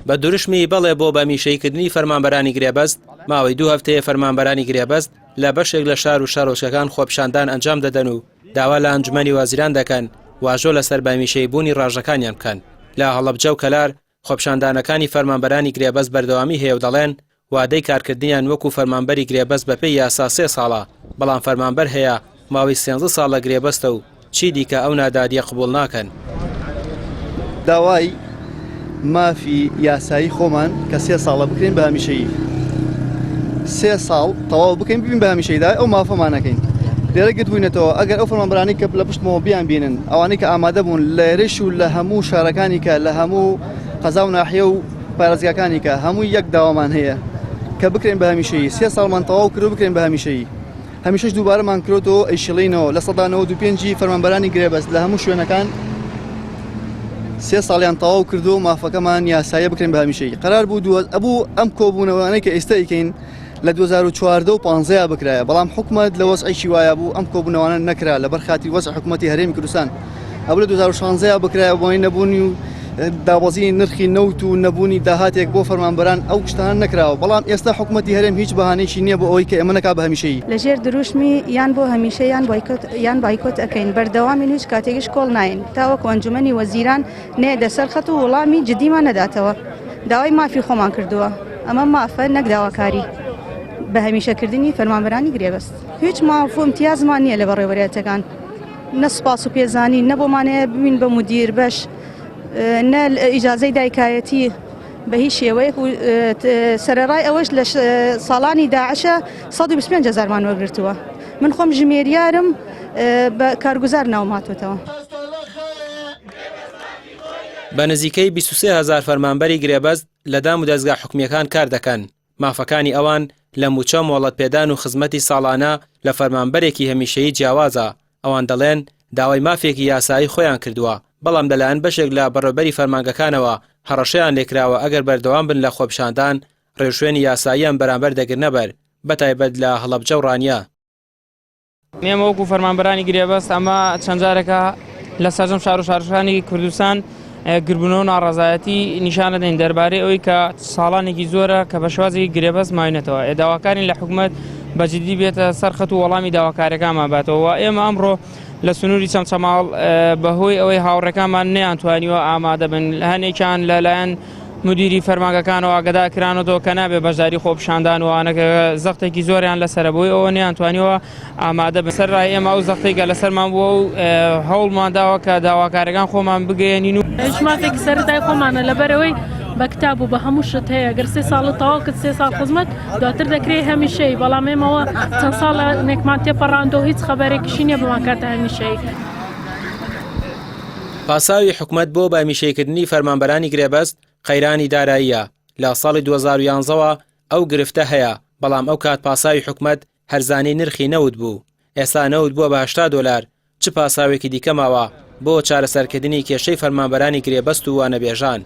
بە دروشمی بەڵێ بۆ بەمیشەیکردنی فەرمانبەرانی گرێبەست، ماوەی دوو هەفتەیە فەرمانبەرانی گرێبەست لە بەشێک لە شار و شارۆچکەکان خۆپیشاندان ئەنجام دەدەن و داوا لە ئەنجومەنی وەزیران دەکەن واژۆ لەسەر بەمیشەیی بوونی ڕاژەکانیان بکەن. لە هەڵەبجە و کەلار خۆپیشاندانەکانی فەرمانبەرانی گرێبەست بەردەوامی هەیە و دەڵێن، وادەی کارکردنیان وەکو فەرمانبەری گرێبەست بەپێی یاسا سێ ساڵە، بەڵام فەرمانبەر هەیە ماوەی سێنزە ساڵە گرێبەستە و چیدیکە ئەو نادادییە قبوڵ ناکەن. داوای مافی یاسایی خۆمان کە سێ ساڵە بکرێن بە هەمیشەیی سێ ساڵ تەواو بکەین ببین بە هەمیشەیی داوای ئەو مافەمان ئەکەین لێرە گردبووینەتەوە ئەگەر ئەو فەرمانبەرانەی کە لە پشتمەوە بیان بینن ئەوانەی کە ئامادە بوون لێرەش و لە هەموو شارەکانی کە لە هەموو قەزا و ناحیە و پارێزگاکانی کە هەموو یەک داوامان هەیە کە بکرێن بە هەمیشەیی سێ ساڵمان تەواو کرد و بکرێن بە هەمیشەیی هەمیشەش دووبارەمان کرۆتەوە ئەیشڵینەوە 95% ی فەرمانبەرانی گرێبەست لە هەموو شوێنەکان سێ ساڵیان تەواو کردو و مافەکەمان یاساییە بکرێن بە هەمیشەیی قەرار بوو دووە ئەبوو ئەم کۆبوونەوەانەی کە ئێستا ئەیکەین لە 2014 و 15 بکرایە بەڵام حکومەت لە وەزعێکی وایە بوو ئەم کۆبوونەوانە نەکرا لەبەر خاتری وەزع حکومەتی هەرێمی کوردستان ئەبوو لە 2016 بکرایە بۆی نەبوونی و دابەزینی نرخی نەوت و نەبوونی داهاتێک بۆ فەرمانبەران ئەو شتانە نەکراوە بەڵام ئێستا حکومەتی هەرێم هیچ بەهانەیەکی نییە بۆ ئەوەی کە ئێمە نەکا بە هەمیشەیی. لەژێر دروشمی یان بۆ هەمیشە یان بایکۆت یان بایکۆت ئەکەین بەردەوامین و هیچ کاتێکیش کۆڵ نایەین تاوەکو ئەنجومەنی وەزیران نەیەتە سەر خەت و وڵامی جدیمان نەداتەوە داوای مافی خۆمان کردووە ئەمە مافە نەک داواکاری بە هەمیشەکردنی فەرمانبەرانی گرێبەست هیچ ماف و ئیمتیازمان نییە لە بەڕێوەبەرایەتیەکان نە سوپاس و پێزانین نە بۆمان هەیە ببین بە مدیر بەش نە ئیجازەی دایکایەتی بە هیچ شێوەیەک و سەرەڕای ئەوەش لە ساڵانی داعشە 125 هزارمان وەرگرتووە من خۆم ژمێریارم بە کارگوزار ناوم هاتووەتەوە. بە نزیکەی 23 هەزار فەرمانبەری گرێبەست لە دام و دەزگا حکومییەکان کار دەکەن، مافەکانی ئەوان لە مووچە، مۆڵەتپێدان و خزمەتی ساڵانە لە فەرمانبەرێکی هەمیشەیی جیاوازە، ئەوان دەڵێن داوای مافێکی یاسایی خۆیان کردووە، بەڵام لەلایەن بەشێک لە بەڕێوبەری فەرمانگەکانەوە هەڕەشەیان لێکراوە ئەگەر بەردەوام بن لە خۆپیشاندان ڕێوشوێنی یاساییان بەرامبەر دەگرنەبەر، بەتایبەت لە هەڵەبجە و ڕانیە. ئێمە وەکو فەرمانبەرانی گرێبەست ئەمە چەند جارێکە لە سەرجەم شار و شارشانی کوردستان گربوونەوە ناڕازایەتی نیشان دەدەین دەربارەی ئەوەی کە ساڵانێکی زۆرە کە بە شێوازێکی گرێبەست ماوینەتەوە ئێ داواکارین لە حکومەت بە جدی بێتە سەر خەت و وەڵامی داواکاریەکانمان باتەوە ئێمە ئەمڕۆ لە سنووری چەمچەماڵ بەهۆی ئەوەی هاوڕێکانمان نەیانتوانیوە ئامادە بن هەنێکیان لەلایەن مدیری فەرمانگەکانەوە ئاگادار کرانەتەوە کە نابێ بەشداری خۆپیشاندان و ئەوانە کە زەختێکی زۆریان لەسەرە بۆی ئەوە نەیانتوانیوە ئامادە بن سەر ڕای ئێمە ئەو زەختەی کە لەسەرمان بووە و هەوڵمان داوە کە داواکارەکان خۆمان بگەیەنین و هیچ مافێکی سەرەتای خۆمانە لەبەرئەوەی بە کتاب و بە هەموو شت هەیە گەر سێ ساڵت تەواو کرد سێ ساڵ خزمەت دواتر دەکرێ هەمیشەیی بەڵام ئێمەوە چەند ساڵێکمان تێپەڕاندەوە هیچ خەبەرێکیشی نییە بمان کاتە هەمیشەیی. پاساوی حکومەت بۆ بەهەمیشەییکردنی فەرمانبەرانی گرێبەست قەیرانی داراییە، لە ساڵی 2011 ەوە ئەو گرفتە هەیە، بەڵام ئەو کات پاساوی حکومەت هەرزانی نرخی نەوت بوو، ئێستا نەوت بووە بە 80 دۆلار، چ پاساوێکی دیکە ماوە بۆ چارەسەرکردنی کێشەی فەرمانبەرانی گرێبەست و وانەبێژان؟